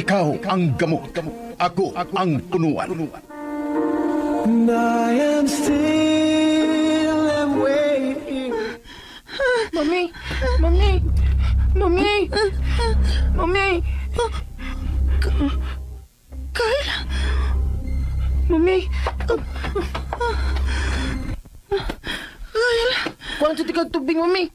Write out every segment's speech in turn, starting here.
Ikaw ang gamot. Ako ang punuan. And I am still am waiting. Mami! Mami! Mami! Mami! Kyle? Mami! Kyle? Kuhan sa tikag tubig, Mami!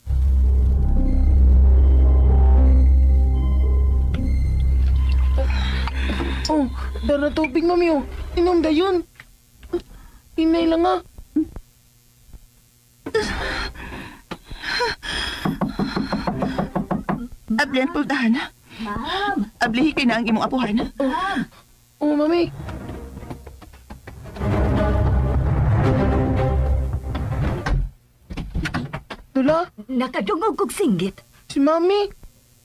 Oh, dara tubig, Mami, oh. Inom dayon. Hinay lang, ah. Abli ang pultahan. Ma'am! Ablihi kay na ang imong apuhan. Oh, oh, Mami. Lola? Nakadungog kog singgit. Si Mami.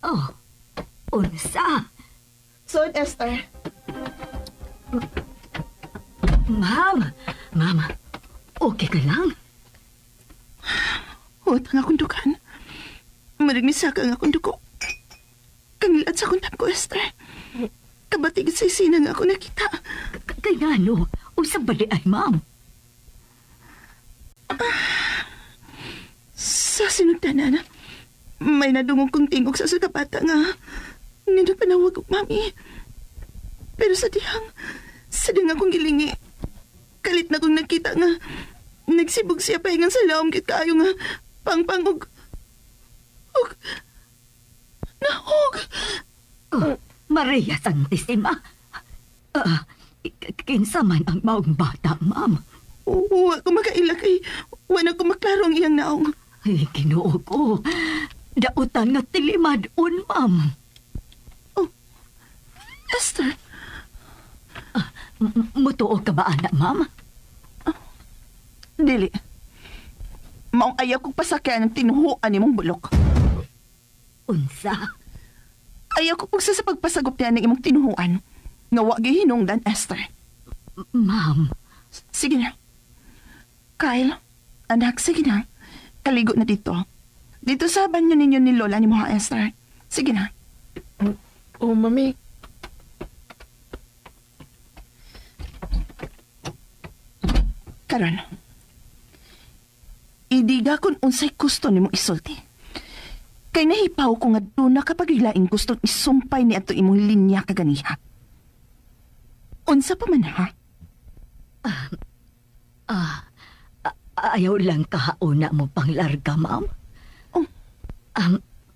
Oh, unsa? Sod, Esther. Ma'am! Ma'am, okay ka lang? Huwag ang akong dukan. Marignisaka ang akong duko. Kangilad sa akong ko, Esther. Kabatigid sa isina nga ako nakita. Kay ngano? Unsa ba di ay, ma'am? Sa sinugdanan, may nadungog kong tingog sa sugabata nga nindot panawag og mami. Pero sa dihang akong gilingi, kalit na kong nakita nga nagsibog siya pahingan sa laom kit kaayo nga pangpang og nahog. Oh, Maria Santissima. Kinsa man ang maong bata, ma'am? Wa ko makaila kay wala ko maklaro ang iyang naong. Ay, Ginoo ko. Dautan nga tilimadon, ma'am. Oh, Esther. Mutuo ka ba, anak, ma'am? Dili. Maong ayaw kong pasakyan ang tinuhuan nimong bulok. Unsa? Ayaw ko pugsa sa pagpasagop niya ng imong tinuhuan. Nga wa gihinungdan, Esther. Ma'am. Sige na. Kyle, anak, sige na. Kaligo na dito. Dito sa banyo ninyo ni Lola ni mo, Esther. Sige na. Oh, Mami. Karon, idiga kung unsay gusto nimo isulti. Kay nahipaw ko nga doon na kapag ilaing gustong isumpay ni ato imong linya kaganiha. Unsa pa man ha? Ayaw lang kahauna mo pang larga, ma'am. Oh.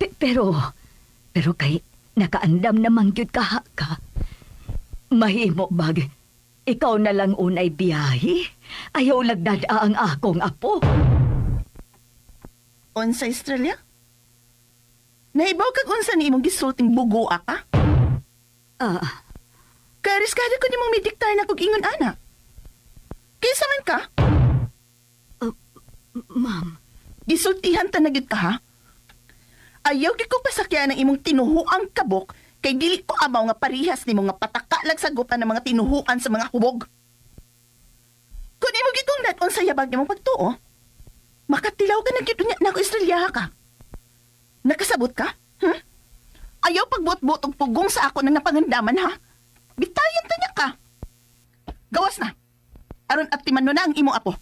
Pero kay nakaandam namang gyud kaha ka. Mahimo bag, ikaw na lang unay biyahe. Ayaw lagdada ang akong apo. Unsa, Estrella? Nahibaw kag unsa ni imong gisulting bugoa ka? Kariskado ko nimong midiktar na kog ingon ana. Kinsa man ka? Ma'am. Gisultihan ta na gyud ka ha? Ayaw gyud ko pasakyan ang imong tinuhuang kabok kay dili ko amaw nga parihas nimo nga pataka lang sa gupan ng mga tinuhuan sa mga hubog. Kung imo gyud kong dat-on sa yabag nimong pagtuo, makatilaw ka na gyud unya nako Estrella ka. Nakasabot ka? Ayaw pagbuot-buot og pugong sa ako nang napangandaman ha. Bitayan ta niya ka. Gawas na. Aron at timano na ang imong apo.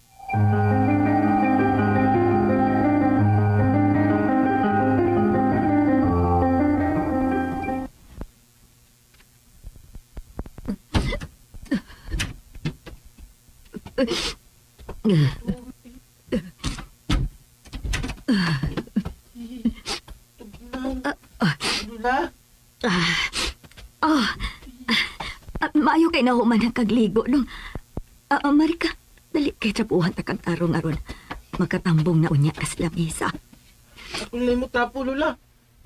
Lola? Maayo kay nahuman ang kagligo nung. Marika, dali kay trabuhan ta kag tarong aron makatambong na unya kas lamisa. Ako na mo tapo, Lola.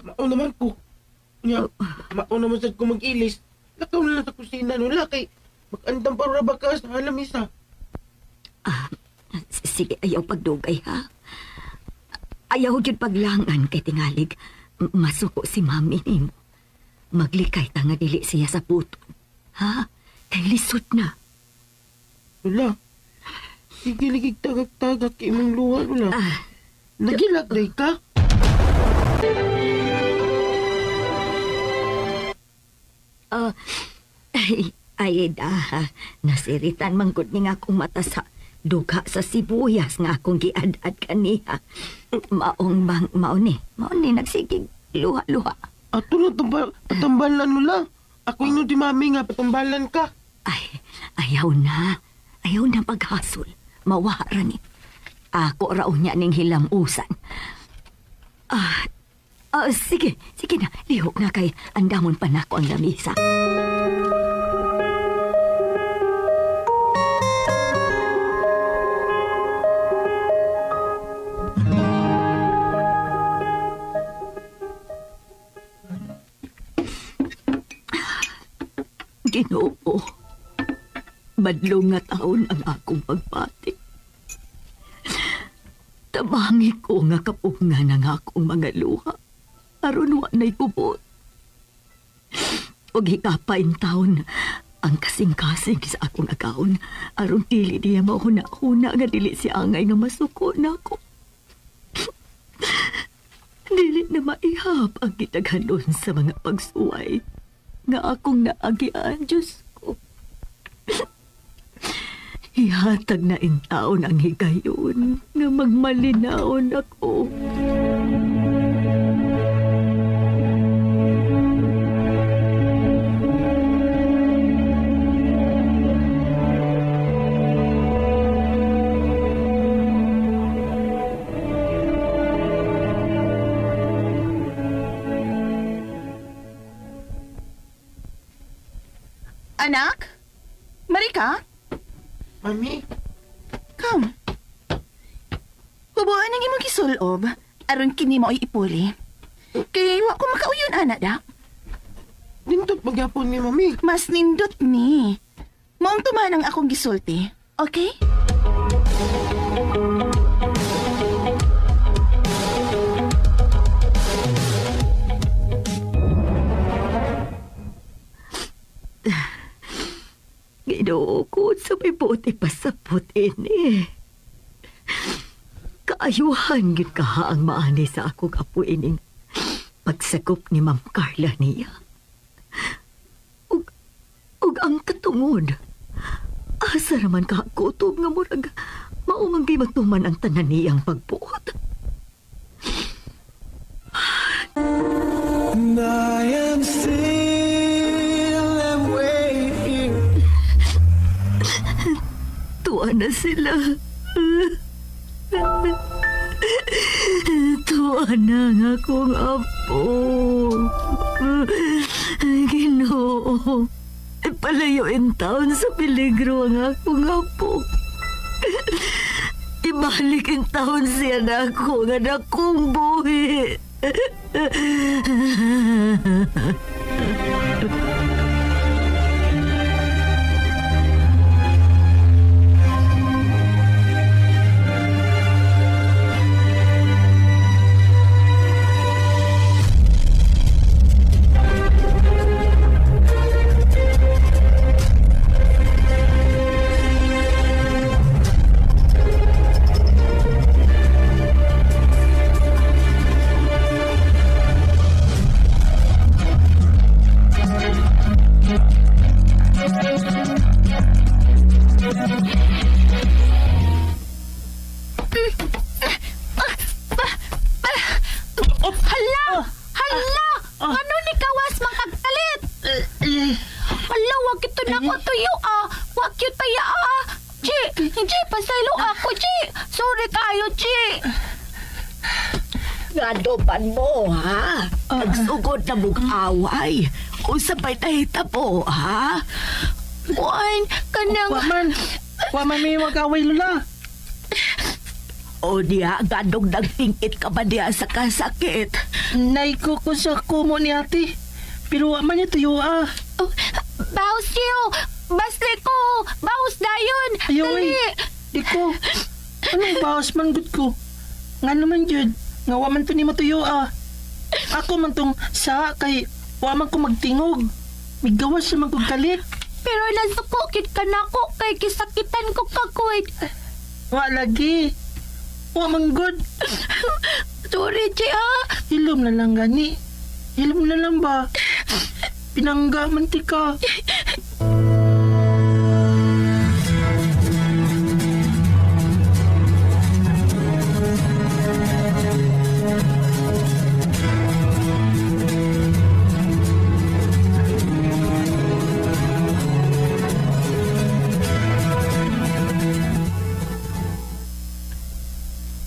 Mao naman ko. Nya, mao naman sad ko mag-ilis. Lakaw na lang sa kusina, Lola, kay mag-andam pa ra ba ka sa lamisa. Sige, ayaw pagdugay, ha? Ayaw gyud paglangan kay tingalig. Masuko si mami nimo. Maglikay ta nga dili siya sa puto. Ha? Kay lisod na. Lola, sige ligig tagag-tagag kay imong luha, Lola. Nagilak day ka? Ay, da, nasiritan manggod ni nga akong mata sa duga sa sibuyas nga akong giad-ad kaniha. Maong bang, maon ni nagsigig luha-luha. Ato na, patambalan, Lola. Ako ingon di mami nga, patambalan ka. Ay, ayaw na. Ayaw na paghasol. Mawara ni. Ako raw niya ning hilamusan. Sige, sige na. Lihok na kay andamon pa nako ang lamisa. Ginoo, madlong nga taon ang akong pagbati. Tabangi ko nga kapungan ang akong mga luha. Aron wa na'y kubot. Og hikapain taon ang kasing-kasing sa akong agawon. Aron dili niya mahuna-huna nga dili si angay nga masuko na ako. Dili na maihap ang gitaghanon sa mga pagsuway nga akong naagian, Diyos ko. Ihatag na intaon ang higayon nga magmalinaon ako. Anak? Marika? Mami? Come. Hubuan ang imong gisulob, aron kini mo ay ipuli. Kaya wa ko makauyon, anak da. Nindot magyapon ni Mami. Mas nindot ni. Maong tuman ang akong gisulti, okay? Ginoo ko sa may bote pasapot ini. Kaayuhan gyud kaha ang maani sa akong apo ining pagsakop ni Ma'am Carla niya. Ug ang katungod. Asa raman ka kutob nga murag mao man gyud matuman ang tanan niyang pagbuot. And I am still and waiting. Tuwa na sila. Tuwa na ang akong apo. Ginoo, palayo in town sa peligro ang akong apo. Ibalik in town siya na ako nga nakong buhi. Hala! Hala! Ano ni kawas makagkalit? Hala, wag ito na ko tuyo ah. Wag yun taya ah. Chi, Chi, pasaylo ako, Chi. Sorry kayo, Chi. Ngadopan mo, ha? Nagsugod na mong away. Usapay nahita po, ha? Kuan, kanang... Waman may mag-away, Lola. O diya, ganong nagtingkit ka ba diya sa kasakit? Naiko ko sa kumo ni ate. Pero waman niya tuyo, ah. Oh, baos niyo! Basle ko! Baos na yun! Ayaw, Dali! eh. Di ko. Anong baos man gud ko? Nga naman yun. Nga waman to ni matuyo, ah. Ako man tong sa kay waman ko magtingog. Migawas sa man kong kalit. Pero nasuko, kit ka na ko kay kisakitan ko kakuit. Wa lagi. Wa man gud. Sorry, Chi, ah. Hilom na lang gani. Hilom na lang ba? Pinangga man ti ka.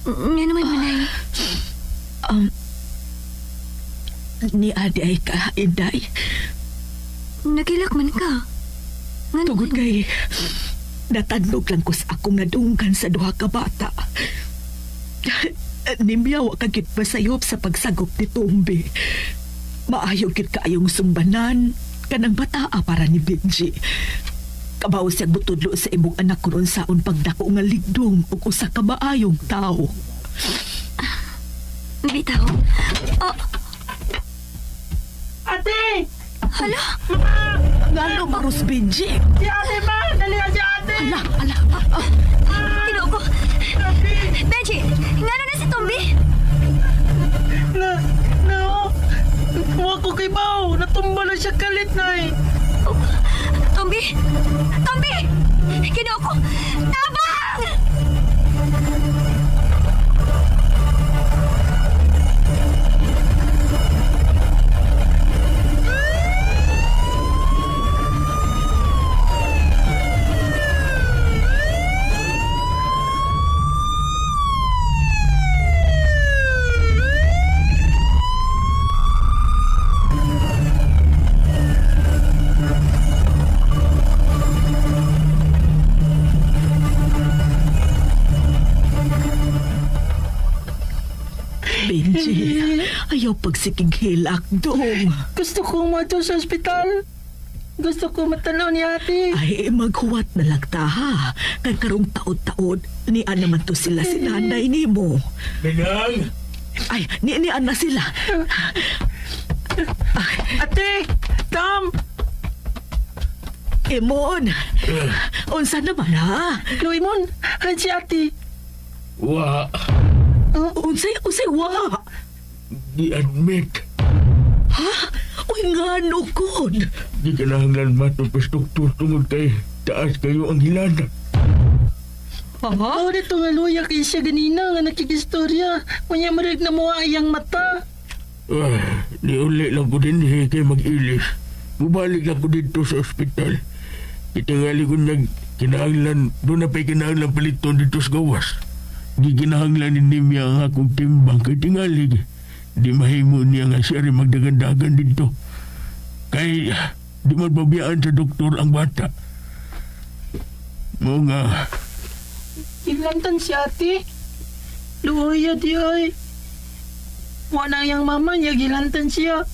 Nga naman, Manay. Ni adi ay ka, Inday. Nagilak man ka. Nga Tungod kay natadlog lang ko sa akong nadunggan sa duha ka bata. Nimyaw ka gid masayop sa pagsagop ni Tombi. Maayo gid kaayong sumbanan kanang bataa para ni Benji. Kabaw siyang mutudlo sa imong anak kun unsaon pagdako nga ligdong ug usa ka maayong tawo. Bitaw. Oh. Ate! Hala! Ngano maros Benji? Si ate ba? Dali na si ate! Ala, ala. Tinoo ko. Benji, ngano na si Tombi? Na, no. Wa ko kay Bao. Natumba na siya kalit na eh. Oh, Tombi! Tombi! Ginoo ko! Tabang! Benji, ayaw pagsiking hilak dong. Gusto ko mato sa ospital. Gusto ko matanaw ni ate. Ay, maghuwat na lang ta, ha? Kay karong taod-taod, nian naman to sila si nanay ni mo. Binang! Ay, nian na sila. Ay. Ate! Tam! Emon! Unsa naman, ha? Luimon, ay si ate. Wa. Unsay wa? Di-admit. Ha? Uy, nga no, kon. Di kinahanglan matupos doktor tungod kay taas kayo ang hilana. Ha? Oh, dito nga luya kay siya ganina nga nakikistorya. Unya marig na mo ayang mata. Di uli lang ko din kay mag-ilis. Bumalik lang ko dito sa ospital. Itingali ko nag kinahanglan, doon na pa'y kinahanglan paliton dito sa gawas. Di kinahanglan ni Nimya ang akong timbang kay tingalig. Di mahimo niya nga siya rin magdagandagan dito. Kay di magpabiyaan sa doktor ang bata. Mo nga. Ilantan si ate. Luya di ay. Wala yang mama niya, gilantan siya.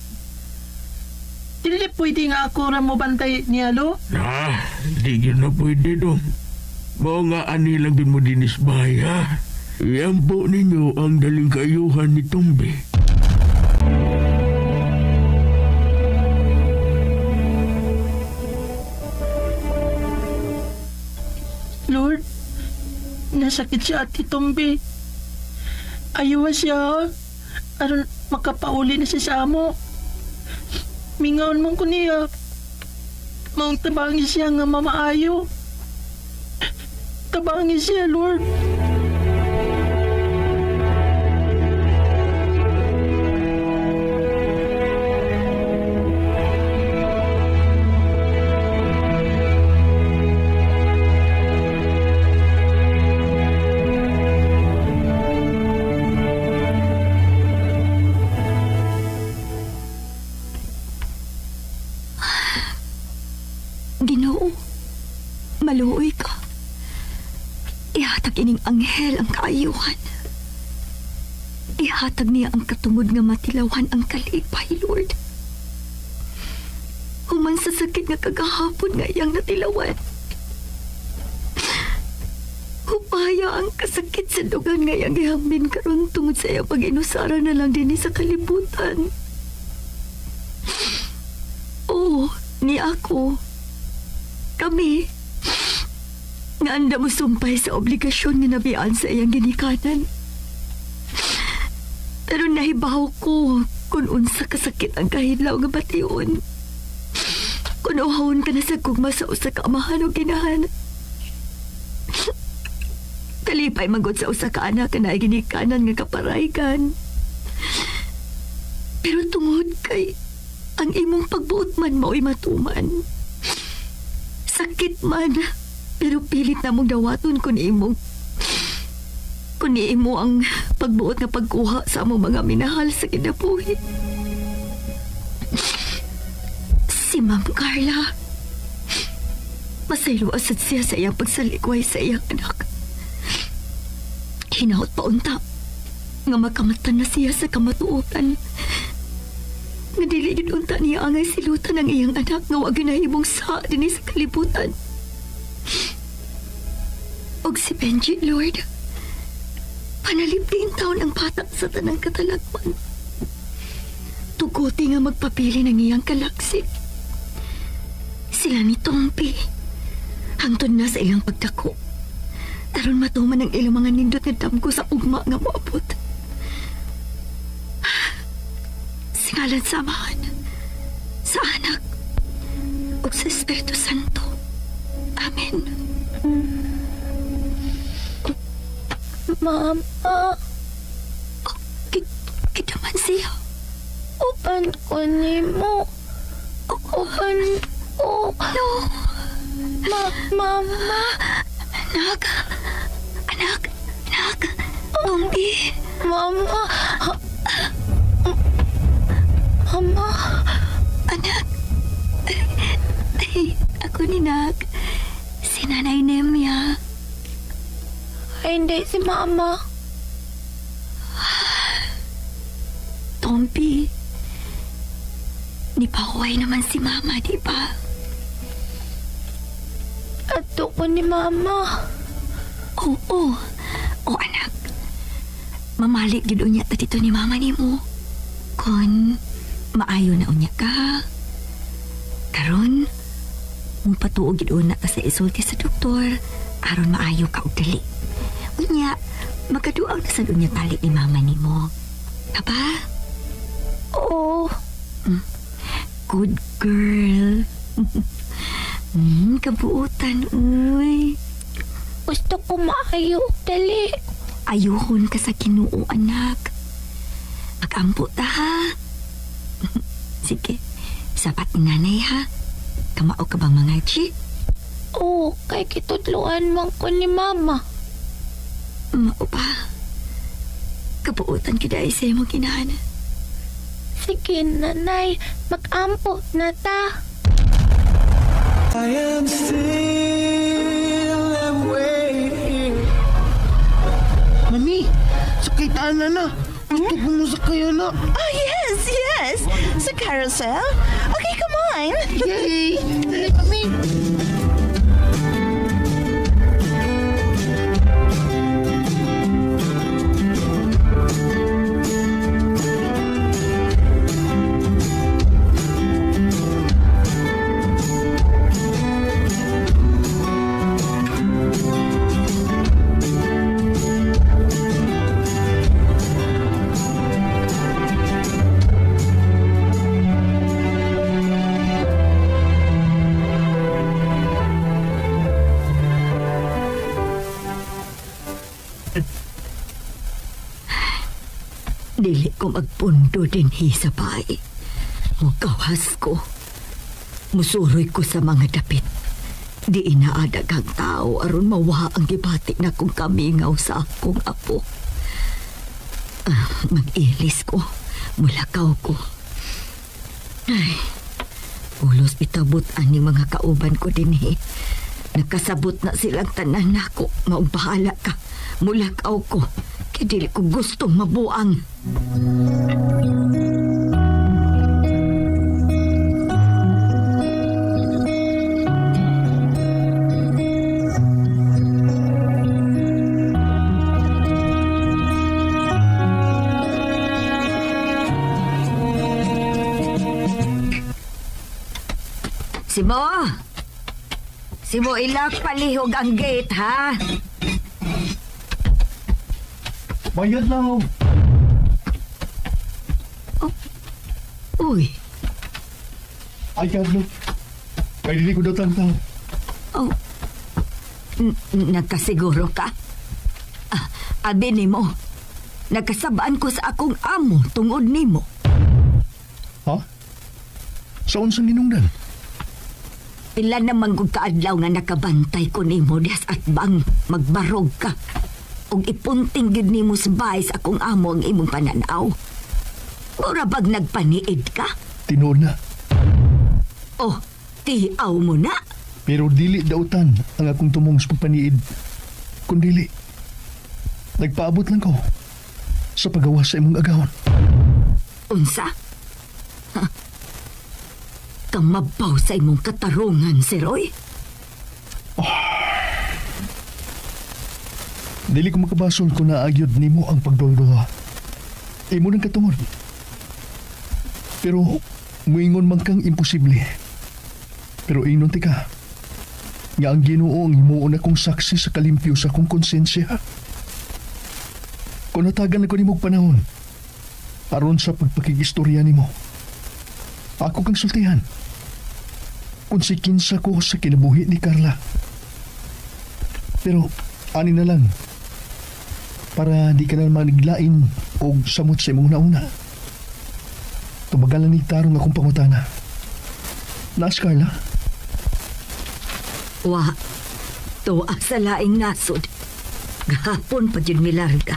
Dili pwede nga ako ra mo bantay niya, lo? Ah, di yun na pwede dong. Mao nga ani lang din mo dinis bahay, ha? Yan po ninyo ang daling kaayuhan ni Tombi. Lord, nasakit siya Ate Tombi. Ayaw siya, aron makapauli na siya sa amo. Mingaon mong ko niya. Maong tabangi siya nga mamaayo. Tabangi siya, Lord. Ginoo, maluoy ka. Ihatag ining anghel ang kaayuhan. Ihatag niya ang katungod nga matilawan ang kalipay, Lord. Human sa sakit nga kagahapon nga iyang natilawan. Hupaya ang kasakit sa dugan nga iyang gihamin karon tungod sa iyang pag-inusara na lang dinhi sa kalibutan. Oo, ni ako. Kami, nga anda mo sumpay sa obligasyon nga nabiyaan sa iyang ginikanan. Pero nahibaw ko kung unsa kasakit ang kahidlaw nga bation. Kunuhon ka na sa gugma sa usa ka amahan o ginahan. Kalipay magod sa usa ka anak na ginikanan nga kaparaygan. Pero tungod kay ang imong pagbuot man mao'y matuman. Sakit man, pero pilit na mong dawaton kun imo ang pagbuot nga pagkuha sa among mga minahal sa kinabuhi. Si Ma'am Carla, masaylo asad siya sa iyang pagsalikway sa iyang anak. Hinaot pa unta nga makamatan na siya sa kamatuoran. Nga dili yun unta niya angay silutan ang iyang anak nga wa ginahimong sa dinhi sa kalibutan. Og si Benji, Lord, panalipin taon ang bata sa tanang katalagman. Tuguti nga magpapili ng iyang kalaksi. Sila ni Tompi, hangtod na sa ilang pagdako. Aron matuman ang ilang mga nindot nga damgo sa ugma nga moabot. Singalan sa Amahan, sa Anak, ug sa Espiritu Santo. Amen. Mama. Oh, kita man siya. Upan ko nimo. Upan ko. No. Mama. Anak. Anak. Anak. Tompi. Mama. Mama. Anak. Ay, ako ni Nak. Si Nanay Nemia. Ay, hindi si Mama. Tompi. Nipahuway naman si Mama, di ba? Ato ko ni Mama. Oo. Oo, anak. Mamalik gid unya ta dito ni Mama nimo. Kon maayo na unya ka. Karon, mupatuo gid una ta sa isulti sa doktor aron maayo ka og dali. Unya, makaduaw na sad unya tali ni Mama nimo. Aba? Oo. Good girl. Kabuutan, uy. Gusto ko maayo og dali. Ayuhon ka sa Ginoo, anak. Mag-ampo ta, ha? Sige, sapat ni nanay, ha? Kamao ka bang mga chi? Oo, kay kitudluan man ko ni Mama. Mao pa. Kabuutan kita ay sa imong ginahan. Sige, nanay. Mag-ampo na ta. I am still and waiting. Mami, sakay taan na na. Gusto ko mo sakay na. Oh, yes, yes. Sa carousel. Okay, come on. Yay! Dali, Mami. Dili ko magpundo dinhi sa bahay. Mukawas ko. Musuroy ko sa mga dapit. Di inaadag ang tao aron mawa ang gibati na kong kamingaw sa akong apo. Mag-ilis ko. Mulakaw ko. Ay, ulos itabot ani mga kauban ko dinhi. Nakasabot na silang tanan nako. Maong bahala ka. Mulakaw ko. Kaya dili ko gustong mabuang. Simo! Simo, ilak palihog ang gate, ha? Bayad lang. Oh. Uy. Ay, Carlo. Kay dili ko datang tao. Oh, nagkasiguro ka? Ah, abi nimo, nagkasabaan ko sa akong amo tungod nimo. Ha? Sa unsang hinungdan? Pila naman kong kaadlaw nga nakabantay ko nimo dias at bang magbarog ka. Og ipunting gid nimo sa bahay sa akong amo ang imong pananaw. Mura bag nagpaniid ka? Tinuod na. Oh, tiaw mo na. Pero dili dautan ang akong tumong sa pagpaniid. Kundili, nagpaabot lang ko sa pagawa sa imong agawon. Unsa? Ha? Kamabaw sa imong katarungan, si Roy? Oh. Dili ko makabasol kung naagyod nimo ang pagdulduha. Imo nang katungod. Pero muingon man kang imposible. Pero ingnon tika, nga ang Ginoo ang himuon akong saksi sa kalimpyo sa akong konsensya. Kung natagan ako nimog panahon, aron sa pagpakigistorya nimo, ako kang sultihan. Kung si kinsa ko sa kinabuhi ni Carla. Pero ani na lang, para di ka na maniglain o samot sa imong nauna. Tumagalan ni tarong akong pangutana. Naas, Carla? Wa, tuwa sa laing nasod. Gahapon pa dyan milarga.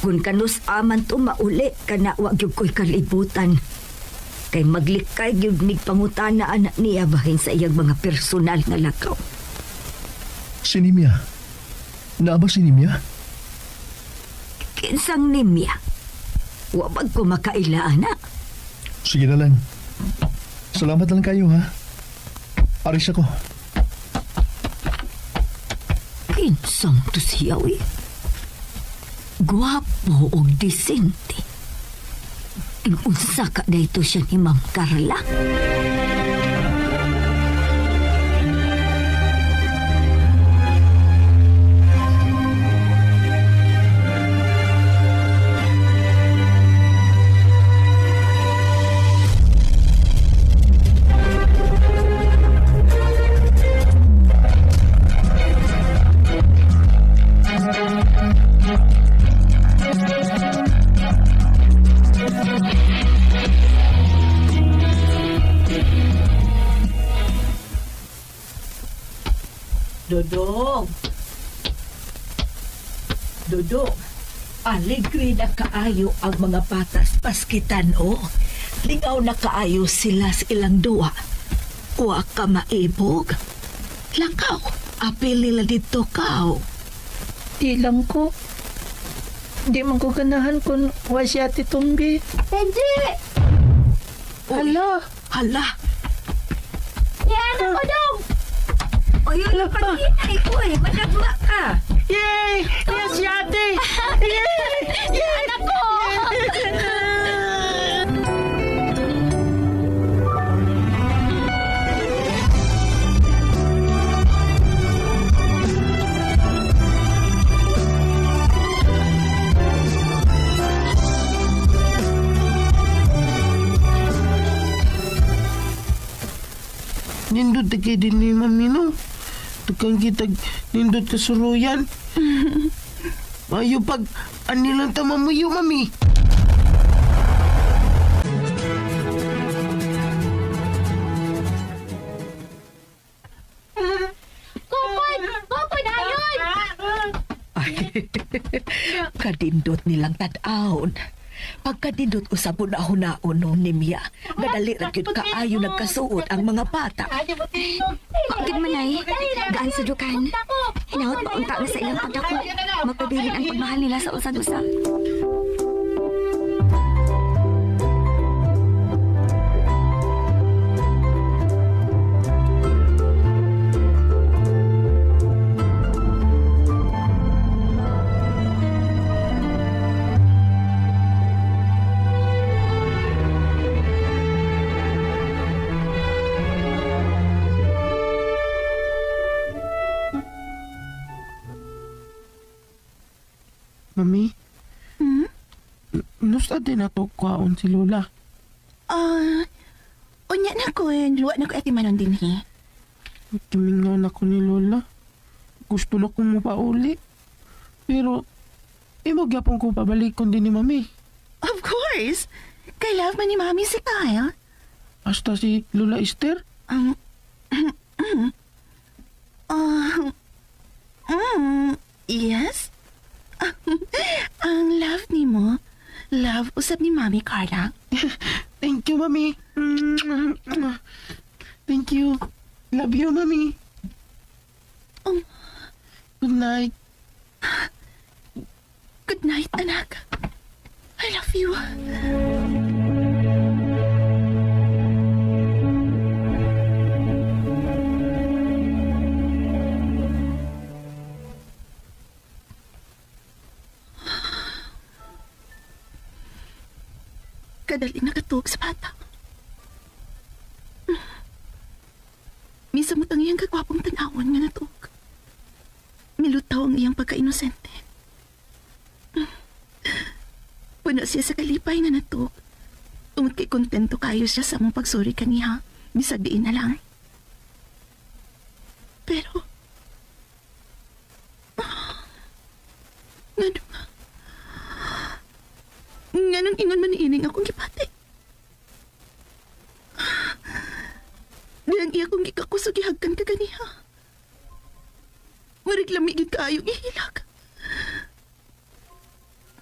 Kung kanus aman to mauli, kana wa gyud ko'y kalibutan. Kay maglikay gyud mig pangutana anak niya bahin sa iyang mga personal nga lakaw. Si Nimia. Naa ba si Nimia? Kinsang Nimia? Wa bag ko makaila, anak. Sige na lang. Salamat lang kayo, ha? Aris ako. Kinsang to siya, uy. Gwapo og disente. Unsa ka dayto siya ni Ma'am Carla? Dodong. Dodong, alegre na kaayo ang mga patas paskitan o. Lingaw na kaayo sila sa ilang duwa. Wa ka maibog. Lakaw, apil nila dito kao. Di lang ko. Di man ko ganahan kung wa siya Ate Tumbi. Benji! Hala! Hala! Yan ako dong! Oy, oy, pag-inay, uy, madagwa ka. Yay! Yes, si ate! Yay! Yay! Anak ko! Nindot na kayo din ni Mami, no? Tukang kitag nindot kasuruyan. Ayo pag anilang tamamuyo, Mami. Kupod! Kupod, ayon! Ay, kadindot nilang tad-aon. Pagkadindot usab na hunaon no nimya, gadali ra gyud kaayo nagkasuot ang mga bata. Gud man ay, gaan sa dukan. Hinahot pa unta na sa ilang pagdako. Magpabilin ang pagmahal nila sa usag-usa. Mami? Hmm? Nusta din ato kwaon si Lola. Unya na Unya ko, wa na ko atimanon din hi. Gimingaw na ko ni Lola. Gusto na kong mapauli. Pero, imo gyapon ko pabalikon din ni Mami. Of course! Kay love man ni Mami si Kyle. Hasta si Lola Esther? Yes? Ang love ni mo, love usap ni Mami, Carla. Thank you, Mami. Thank you. Love you, Mami. Oh. Good night. Good night, anak. I love you. Kadaling nakatuog sa bata. Misamot ang iyang kagwapong tanawon nga natuog. Milutaw ang iyang pagka-inosente. Puno siya sa kalipay nga natuog. Tungod kay kontento kayo siya sa among pagsuri kaniya. Bisag diin na lang. Pero, nganong ingon man ining akong gipati. Diyang iya kong gikakusog gihagkan ka ganiha. Marig lami gyud kaayo gihilak.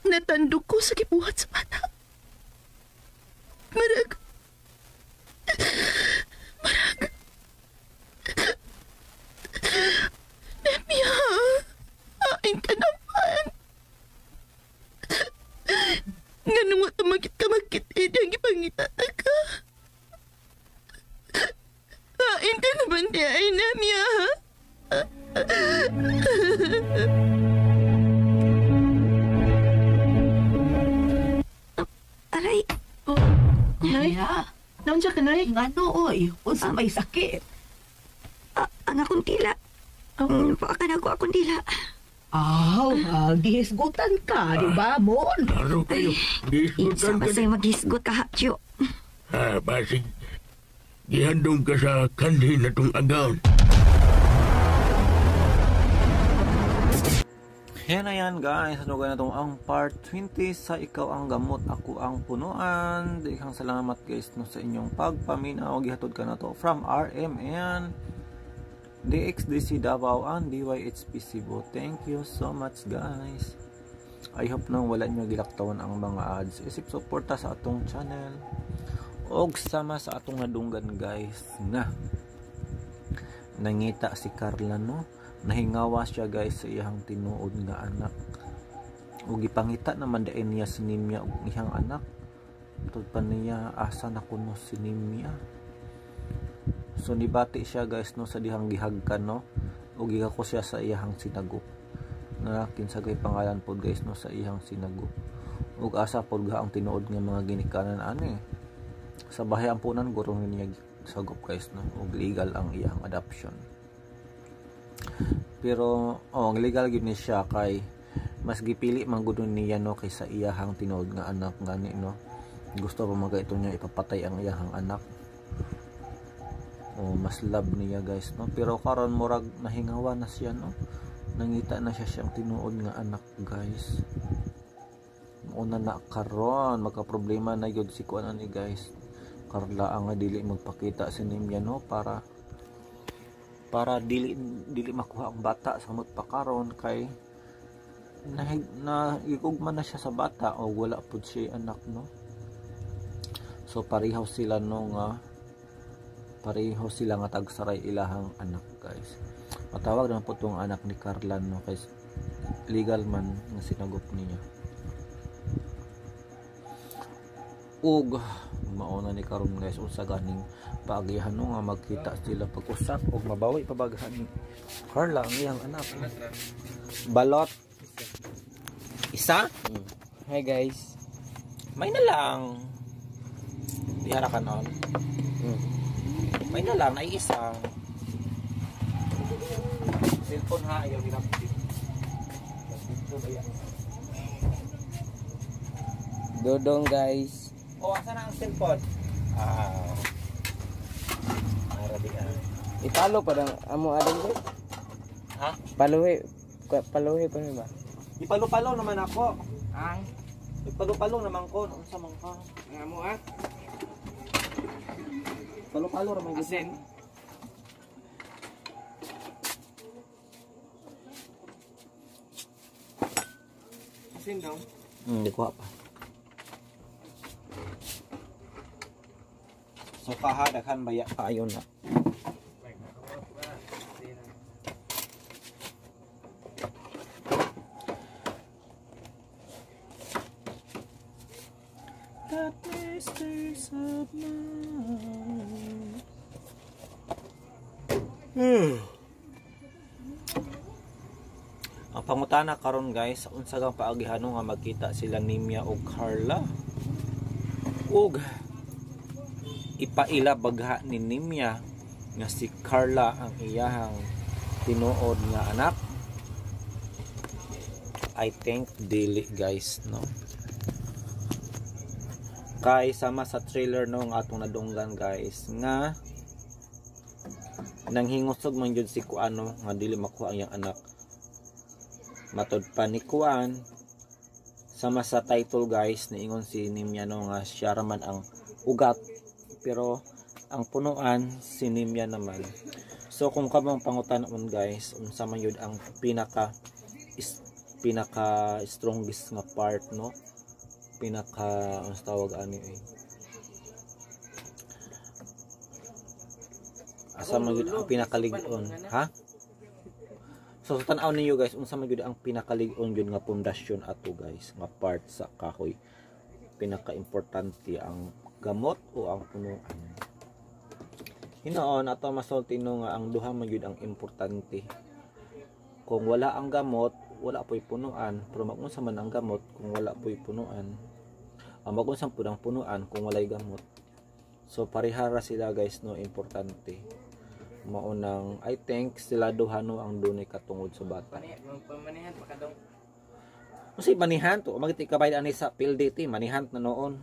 Natandog ko sa gibuhat sa bata. Marag. Nemya, ain ka naman. Nganong wa tumakit ka magkit-id ang gipangita ka. Ain ka naman di ay, Nemya. Aray. Oh, Nay? Naunsa ka, Nay? Ngano, oy? Unsa may sakit? Ang akong dila. Oh. Baka na ko akong dila. Aw, gihisgutan ka, di ba, Mon? Klaro kayo. Gihisgutan ka. Isa maghisgot ka, Tiyo. Ha, basig. Gihandong ka sa kanhi na tong agaw. Yan ayan guys, ano na itong ang part 20 sa Ikaw Ang Gamot, Ako Ang Punuan. Daghang salamat guys no, sa inyong pagpaminaw. Gihatod ka na to from RMN, DXDC Davao and DYHP Cebu. Thank you so much guys. I hope nang wala nyo gilaktawan ang mga ads. Isip suporta sa atong channel. Og sama sa atong nadunggan guys na nangita si Carla no. Nahingawa siya guys sa iyang tinuod nga anak. Ug gipangita naman daen niya si Nimia og iyang anak. Tud pa niya asa na kuno si Nimia. So nibati siya guys no sa dihang gihagkan no. Ug gigako siya sa iyang sinagop. Na kinsa gay pangalan pod guys no sa iyang sinagop. Ug asa pod ga ang tinuod nga mga ginikanan ani. Sa bahay ang punan gurong niya sagop guys no. Ug legal ang iyang adoption. Pero oh, ang legal gyud ni siya kay mas gipili man gud niya no kaysa iyahang tinuod nga anak gani no. Gusto pa man ito niya ipapatay ang iyahang anak. Oh, mas love niya guys no. Pero karon murag nahingawa na siya no. Nangita na siya siyang tinuod nga anak guys. Una na karon magka-problema na gyud si kuan ani guys. Carla ang dili magpakita si Nimia no para dili makuha ang bata samot pa karon kay na igugma na siya sa bata o wala pud siya anak no. So pareho sila no nga pareho sila nga tagsaray ilahang anak guys. Matawag naman po tong anak ni Carla no kay legal man nga sinagop niya. Ug mauna ni karon guys unsa ganing paagihan no nga magkita sila pag-usap ug mabawi pa baghan ni Carla ang iyang anak. Balot isa. Hi guys. May na lang. Dihara ka noon. May na lang ay isa. Cellphone ha ayaw hirap. Dodong guys. Oh, asa na ang cellphone? Ah. Di ay. Ipalo pa lang amo ading ko. Ha? Paluhi. Paluhi pa ba? Ipalo-palo naman ako. Ang Ipalo-palo naman ko. Unsa man ka? Ang amo ah. Palo-palo ra man gyud. Asin. Asin daw. Hindi ko pa. So kaha daghan baya kaayo na. That mysteries of mine. Ang pangutana karon guys, unsa kang paagihano nga magkita sila Nimia og Carla? Ug ipaila bagha ni Nimia nga si Carla ang iyahang tinuod nga anak? I think dili guys, no. Kay sama sa trailer no nga atong nadunggan guys nga nanghingusog man jud si kuano nga dili makuha ang iyang anak. Matod pa ni Kuan sama sa title guys, niingon si Nimia no nga siya ra man ang ugat pero ang punuan si Nimia naman. So kung kamong pangutan-on guys, unsa man yun ang pinaka strongest nga part no, pinaka ang tawag ani eh, asa man yun ang pinakalig-on, ha? So sa tan-aw ninyo guys, unsa man gyud ang pinakalig-on gyud nga pundasyon ato guys, nga part sa kahoy. Pinaka-importante ang gamot o ang punuan. Hinoon ato masulti no nga ang duha man gyud ang importante. Kung wala ang gamot, wala po'y punuan, pero magunsa man ang gamot kung wala po'y punuan. Ang magunsa pud ang punuan kung walay gamot. So parehara sila guys no, importante. Maunang I think sila duha no ang dunay katungod sa bata. Pamanihan pa kadong. Unsay manihan to? Magti ka bayad ani sa PLDT, manihan na noon.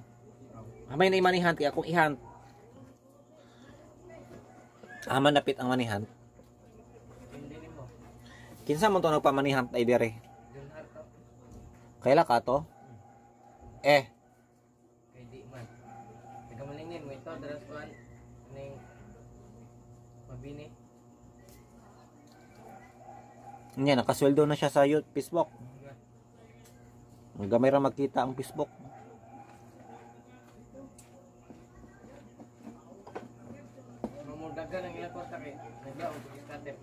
Hamay na manihan kay akong ihunt. Haman napit ang manihan. Kinsa man to nagpamanihan ay dire? Kaila ka to? Eh, Kay di man. Taga malingin mo ito daras kuan ning mabini. Nya nakasweldo na siya sa Facebook. Gamay ra magkita ang Facebook. Mamurdagan ang ilang kwarta kay nagdaog og scatter.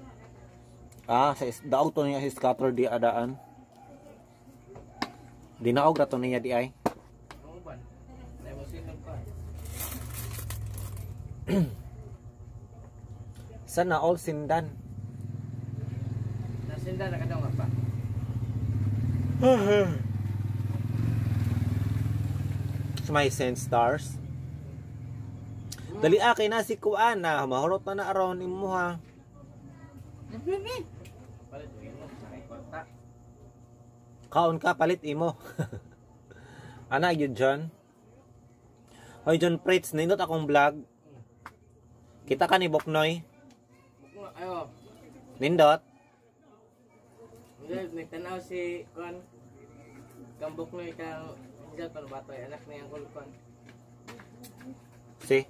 Ah, sa daog to niya si scatter di adaan. Dinaog ra to niya di ay. Sana all sindan. Nasindan na ka daw nga pa. So my sense stars. Dali kay na si Kuan na mahurot na na aron imuha. Kaon ka palit imo. Ana gyud John. Hoy John Pritz, nindot akong vlog. Kita ka ni Boknoy. Ayo. Nindot. Nagtanaw si Kuan. Kang Boknoy kang Angel pan batoy anak ni Uncle Kuan. Si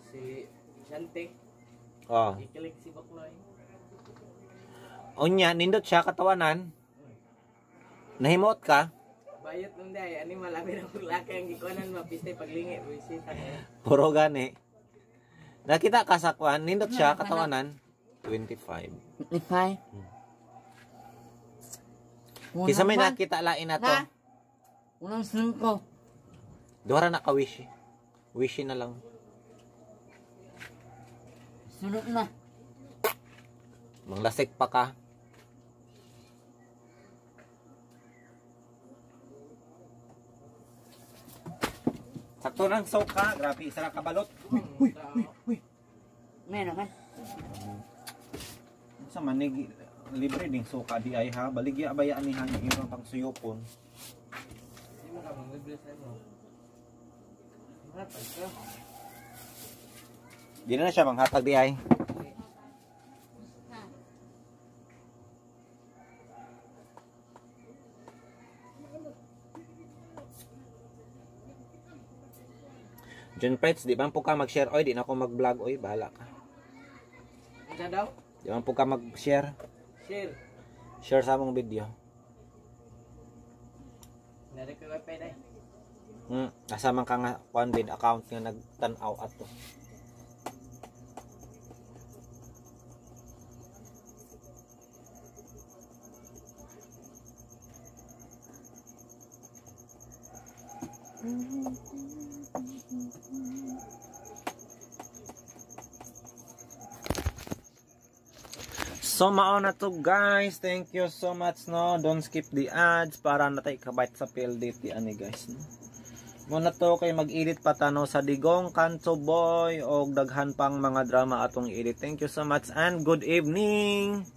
Si Shante. Oh. Ikilig si Boknoy. Unya nindot siya katawanan. Nahimot ka? Bayot nun day, ani malami na kong laki ang gikuanan mapistay paglingi bisita kaya. Puro gani. Nakita ka sa kuan, nindot siya katawanan. 25. 25. Kisa may nakita lain na to. Unang 5. Duha ra na ka wish. Wish na lang. Sunod na. Manglasik pa ka. Sakto nang soka, grabe isa ra ka balot. Uy, uy, uy, uy. Meron man. Sa manig libre ding suka di ay ha, baligya bayaan ni ha imong pangsuyopon. Di mo ka manglibre sa imo. Mahal pa ito. Di na siya manghatag di ay. John Pretz, di ba po ka mag-share? Oy, di na ako mag-vlog. Oy, bahala ka. Unsa daw? Di ba po ka mag-share? Share. Share sa among video. Nari ko wifi dai. Asa man ka nga kuan bid account nga nagtan-aw ato. So mao na to guys. Thank you so much no. Don't skip the ads para natay kabait sa PLDT ani guys no. Muna to kay mag-edit pa tano sa Digong Kanto Boy og daghan pang mga drama atong i-edit. Thank you so much and good evening.